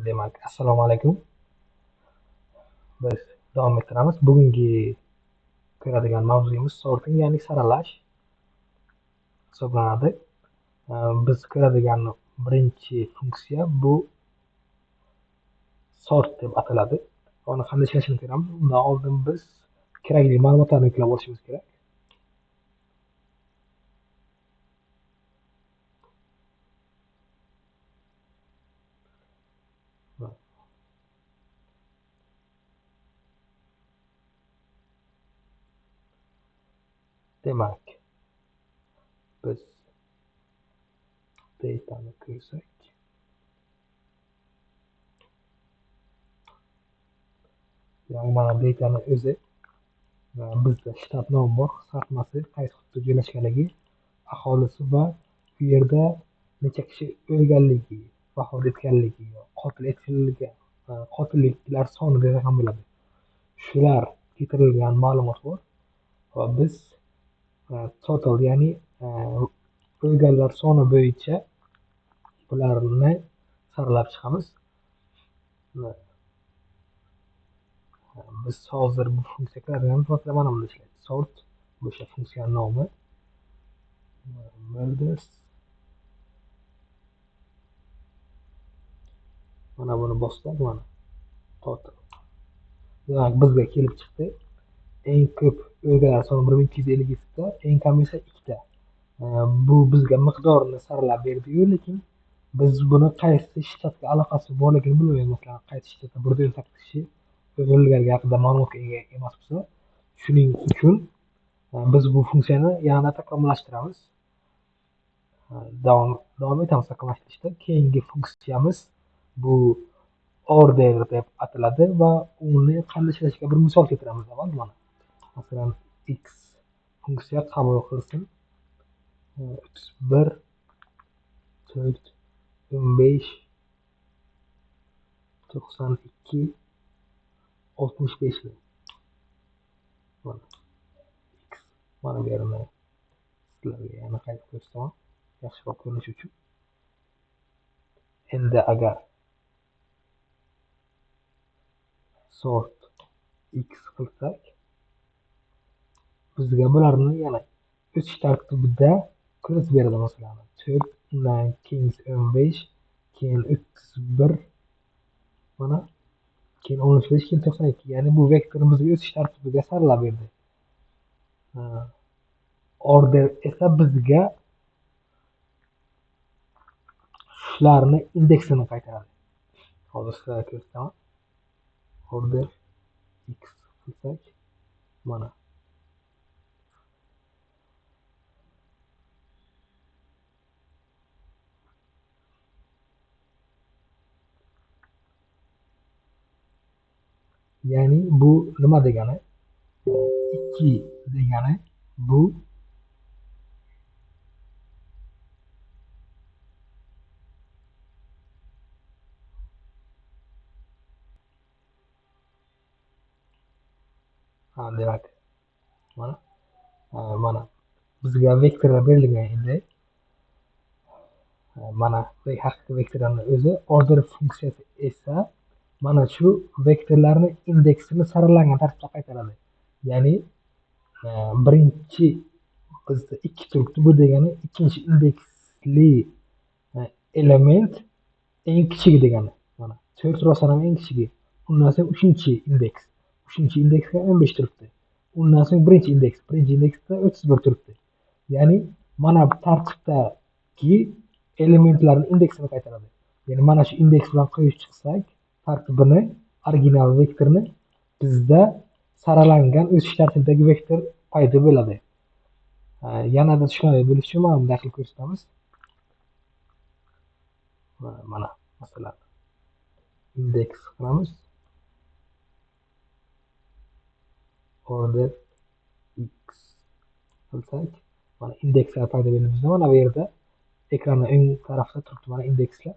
Demak, assalomu alaykum. Biz davom ettiramiz. Bugungi ko'radigan mavzuyimiz sorting, ya'ni saralash hisoblanadi. Biz ko'radigan birinchi funksiya bu sort deb ataladi. Uni qanday ishlashini ko'ramiz. Undan oldin biz kerakli ma'lumotlarni yuklab olishimiz kerak. Demak, biz datani ko'rsak, ya'ni mana datani o'zi bizda shtat nomi bor, qisqartmasi, qaysi hududda joylashganligi, aholisi va u yerda necha kishi o'lganligi, vafot etganligi, qotil etilgan, qotilliklar soni desak ham bo'ladi. Shular keltirilgan ma'lumot bor va biz total, ya'ni o'lganlar soni bo'yicha bularni saralab chiqamiz. Biz hozir bu funksiya kiradigan masalan mana bunda ishlaydi. Sort o'sha funksiyaning nomi. Murders. Mana buni bossak, mana total. Demak, bizga kelib chiqdi. Eng ko'p o'lganlar soni 1257 ta, eng kam esa 2 ta. Bu bizga miqdorini saralab berdi-yu, lekin biz buni qaysi shtatga aloqasi borligini bilmaymiz. Masalan, qaysi shtatda 118 kishi o'lganligi haqida ma'lumotga ega emasmiz. Shuning uchun biz bu funksiyani yanada takomillashtiramiz. Davom etamiz takomillashtirishda. Keyingi funksiyamiz bu order deb ataladi va uni qanday ishlashiga bir misol keltiramiz avval mana. Masalan, x funksiya qabul qilsin 31 4 15 92 65 ni. Mana x mana bu yerni sizlarga yana qaytib ko'rsataman, yaxshiroq ko'rinishi uchun. Endi agar sort x qilsak, bizga bularni yana o'sish tartibida ko'rsatib beradi. Masalan, 4, undan keyingisi 15, keyin 31, mana keyin 15, keyin 92. Ya'ni bu vektorni bizga o'sish tartibiga saralab berdi. Order esa bizga shularni indeksini qaytaradi. Hozir sizlarga ko'rsataman. Order x qilsak, mana ya'ni bu nima degani? 2 degani bu demak mana mana bizga vektorlar berilgan endi. Mana haqiqiy vektorlarning o'zi. Order funksiyasi esa mana shu vektorlarni indeksini saralangan tartibda qaytaradi. Ya'ni birinchi bizda 2 turibdi, bu degani ikkinchi indeksli element eng kichigi degani. Mana 4 rostdan ham eng kichigi. Undan so'ng uchinchi indeks. Uchinchi indeksga 15 turibdi. Undan so'ng birinchi indeks, birinchi indeksda 31 turibdi. Ya'ni mana bu tartibdagi elementlarning indeksini qaytaradi. Ya'ni mana shu indeks bilan qo'yib chiqsak, tartibini, original vektorni bizda saralangan o'sish tartibidagi vektor paydo bo'ladi. Yanada tushunarli bo'lishi uchun mana bunday qilib ko'rsatamiz. Mana masalan indeks qilamiz. Order x qilsak, mana indekslar paydo bo'ldi bizda. Mana bu yerda ekranning o'ng tarafida turibdi mana indekslar.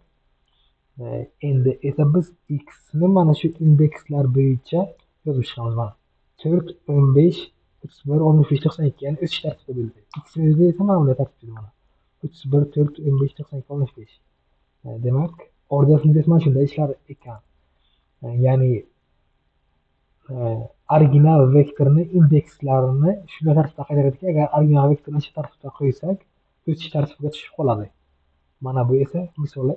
Endi esa biz x ni mana shu indekslar bo'yicha yozib chiqamiz. Mana 4, 15, 31, 15, 92, ya'ni o'sish tartibida bo'ldi. X ni o'zi esa mana bunday tartibda mana 31, 4, 15, 92, 65. Demak, Order funksiyasi mana shunday ishlar ekan. Ya'ni original vektorni indekslarini shunday tartibda qaytaradiki, agar original vektorni shu tartibda qo'ysak, o'sish tartibiga tushib qoladi. Mana bu esa misoli.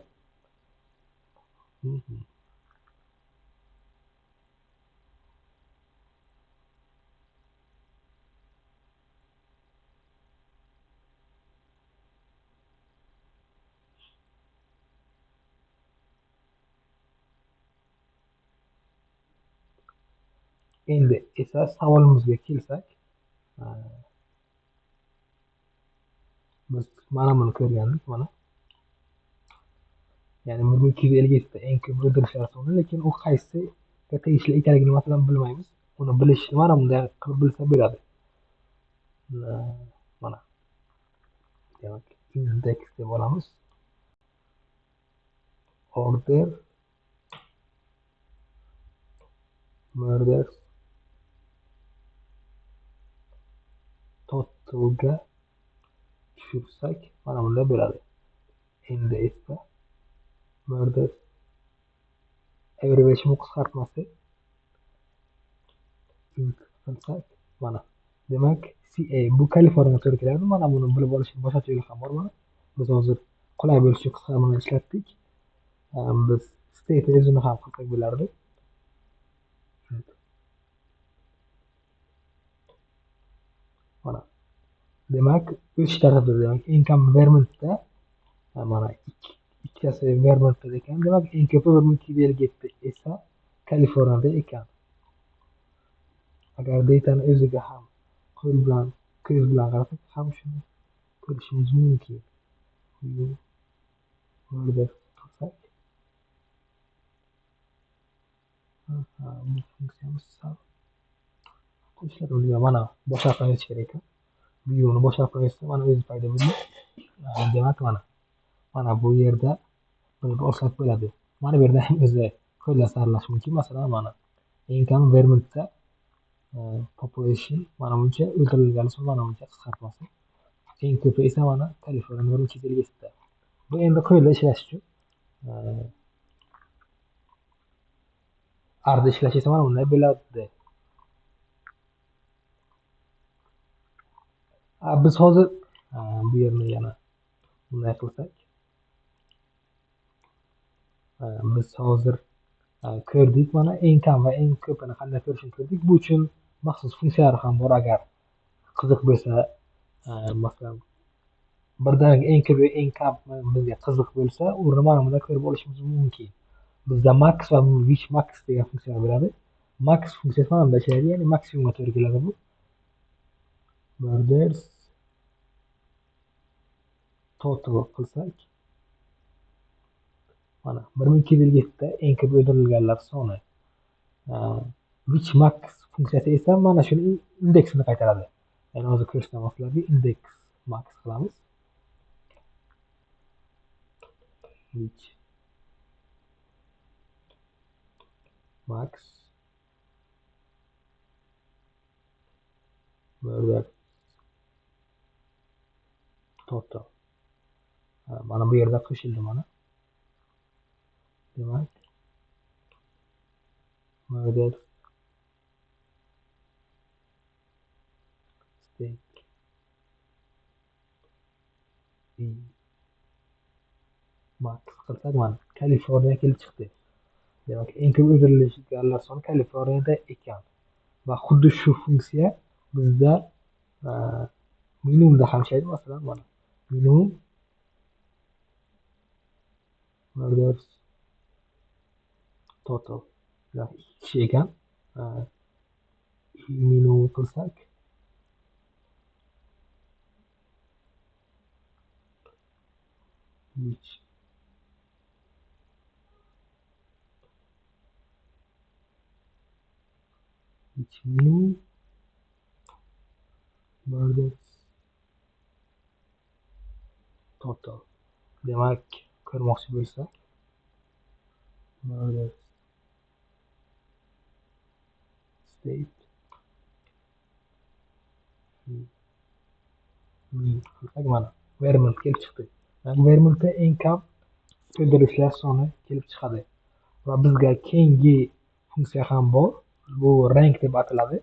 Endi esa savolimizga kelsak, biz mana buni ko'rgandik, mana. Ya'ni 1257 ta eng ko'p o'ldirishlar soni, lekin u qaysiga tegishli ekanligini masalan bilmaymiz. Uni bilishni mana bunday qilib bilsa bo'ladi. Mana. Demak, indeks deb olamiz. Order murders totalga tushirsak mana bunday bo'ladi. Endi esa murders abbreviation qisqartmasi int qilsak mana. Demak, CA bu Kaliforniyaga to'g'ri keladi. Mana buni bilib olishning boshqa yo'li ham bor mana. Biz hozir qulay bo'lishi uchun qisqarmani ishlatdik. Biz state o'zini ham qilsak bo'lardi. Mana. Demak, o'sish tartibida, demak, eng kam Vermontda, mana ikkitasi Vermontda ekan, demak, eng ko'pi 1257 esa Kaliforniyada ekan. Agar datani o'ziga ham qo'l bilan, ko'z bilan qarasak ham shuni ko'rishimiz mumkin. Murder qilsak, bu funksiyamiz sal qo'shiladi. Mana boshqa qilish kerak ekan. Viewni boshqa qo'ysa mana o'zi paydo bo'ldi. Demak, mana bu yerda bilib olsak bo'ladi. Mana bu yerda ham o'zi qo'lda saralash mumkin. Masalan, mana eng kam Vermontda population mana buncha o'ldirilgan son mana buncha qisqartmasi. Eng ko'pi esa mana Kaliforniyada 1257 ta. Bu endi qo'lda ishlash uchun Rda ishlash esa mana bunday bo'ladi. Biz hozir bu yerni yana bunday qilsak, biz hozir ko'rdik mana eng kam va eng ko'pini qanday ko'rishini ko'rdik. Bu uchun maxsus funksiyalar ham bor. Agar qiziq bo'lsa, masalan, birdaniga eng ko'p va eng kam bizga qiziq bo'lsa, uni mana bunda ko'rib olishimiz mumkin. Bizda max va which max degan funksiyalar bo'ladi. Max funksiyasi mana bunda ishlaydi, ya'ni maksimumga to'g'ri keladi bu. Murders total qilsak mana 1257 ta eng ko'p o'ldirilganlar soni. Which max funksiyasi esa mana shuni indeksini qaytaradi. Ya'ni hozir ko'rsataman sizlarga, indeks max qilamiz. Which max murder total. Mana bu yerda qo'shildi mana. Demak, murder state max qilsak mana Kaliforniya kelib chiqdi. Demak, eng ko'p o'ldirilganlar soni Kaliforniyada ekan. Va xuddi shu funksiya bizda minimumda ham ishlaydi. Masalan, mana minimum murders total 2 kishi ekan. Minimum qilsak which minimum murders total. Demak, ko'rmoqchi bo'lsak murders state qilsak mana Vermont kelib chiqdi. Vermontda eng kam to'ldiruvchilar soni kelib chiqadi. Va bizga keyingi funksiya ham bor. Bu rank deb ataladi.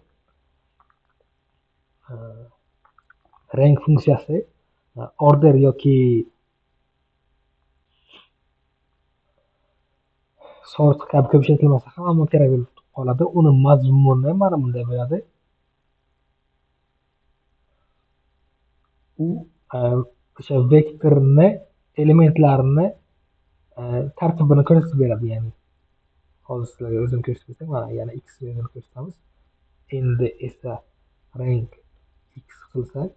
Rank funksiyasi order yoki sort kabi ko'p ishlatilmasa ham, ammo kerak bo'lib qoladi. Uni mazmuni mana bunday bo'ladi. U o'sha vektorni elementlarini tartibini ko'rsatib beradi, ya'ni hozir sizlarga o'zim ko'rsatib bersam, mana yana x o'zini ko'rsatamiz. Endi esa rank x qilsak,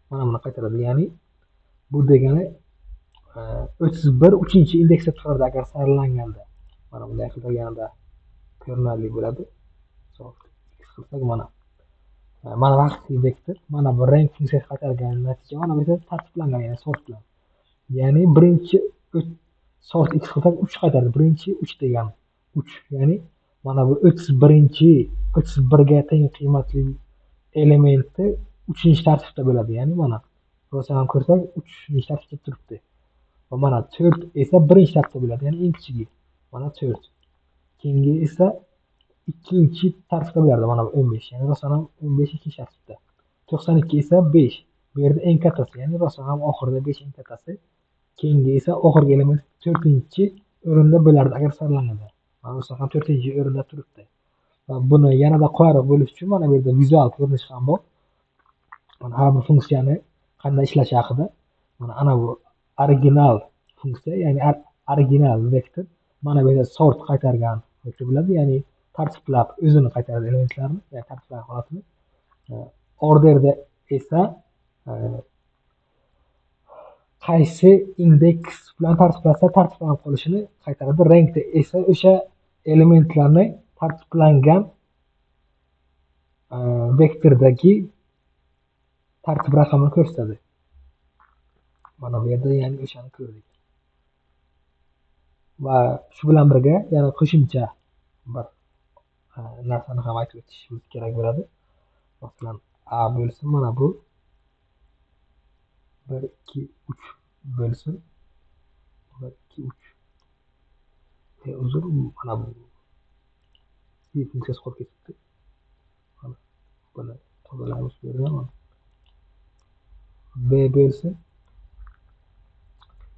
mana buni qaytaradi. Ya'ni bu degani 31 3-indeksda turadi agar saralanganda. Mana bunday qilganda ko'rinarli bo'ladi. Sort x qilsak, mana vaqtli vektor, mana bu rank funksiyasi qaytargan natija mana bu yerda tartiblangan, ya'ni sort bilan. Ya'ni birinchi sort x qilsak 3 qaytaradi. Birinchi 3 degani 3, ya'ni mana bu 31 ga teng qiymatli elementi 3-tartibda bo'ladi. Ya'ni mana rostdan ham ko'rsak 3-tartibda turibdi. Va mana 4 esa 1-tartibda bo'ladi, ya'ni eng kichigi. Mana 4. Keyingi esa 2-tartibda bo'ladi, mana bu 15, ya'ni rostdan ham 15 2-tartibda. 92 esa 5. Bu yerda eng kattasi, ya'ni rostdan ham oxirida 5 eng kattasi. Keyingi esa oxirgi element 4-o'rinda bo'lardi agar saralanganda. Mana rostdan ham 4-o'rinda turibdi. Va buni yanada qulayroq bo'lishi uchun mana bu yerda vizual ko'rinish ham bor. Mana har bir funksiyani qanday ishlashi haqida. Mana ana bu original funksiya, ya'ni original vektor. Mana bu yerda sort qaytargan vektor bo'ladi, ya'ni tartiblab o'zini qaytaradi elementlarni, ya'ni tartiblangan holatini. Orderda esa qaysi indeks bilan tartiblasa tartiblanib qolishini qaytaradi. Rankda esa o'sha elementlarni tartiblangan vektordagi tartib raqamini ko'rsatadi. Mana bu yerda ya'ni o'shani ko'rdik. Va shu bilan birga yana qo'shimcha bir narsani ham aytib o'tishimiz kerak bo'ladi. Masalan, A bo'lsin, mana bu 1 2 3 bo'lsin. 1 2 3. Uzr, mana bu funksiyasi qolib ketibdi. Mana buni tozalaymiz bu yerdan. Mana B bo'lsin.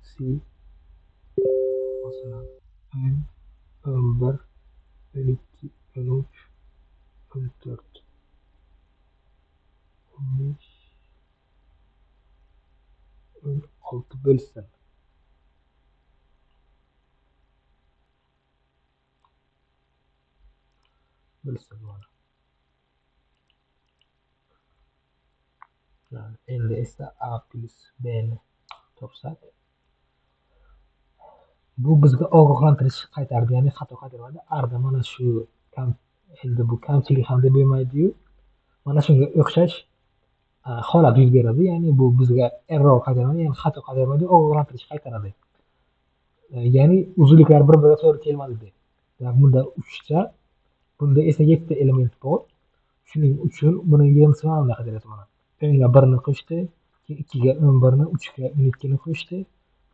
C masalan 10, 11, 12, 13, 14, 15, 16 bo'lsin. Bo'lsin mana. Endi esa A plus B ni topsak, bu bizga ogohlantirish qaytardi, ya'ni xato qaytarmadi. Arda mana shu endi bu kamchilik ham deb bo'lmaydi-yu, mana shunga o'xshash holat yuz beradi. Ya'ni bu bizga error qaytarmadi, ya'ni xato qaytarmaydi, ogohlantirish qaytaradi. Ya'ni uzunliklar bir-biriga to'g'ri kelmadi deb. Demak, bunda 3 ta, bunda esa 7 ta element bor. Shuning uchun buni yig'indisi mana bunaqa beradi mana. 10 ga 1 ni qo'shdi, keyin 2 ga 11 ni, 3 ga 12 ni qo'shdi,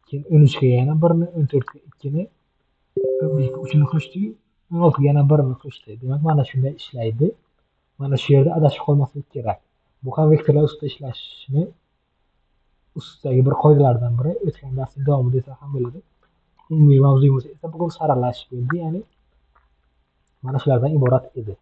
keyin 13 ga yana 1 ni, 14 ga 2 ni, 15 ga 3 ni qo'shdi, 16 ga yana 1 ni qo'shdi. Demak, mana shunday ishlaydi. Mana shu yerda adashib qolmaslik kerak. Bu ham vektorlar ustida ishlashni ustidagi bir qoidalardan biri. O'tgan darsning davomi desa ham bo'ladi. Umumiy mavzuyimiz esa bugun saralash bo'ldi, ya'ni mana shulardan iborat edi.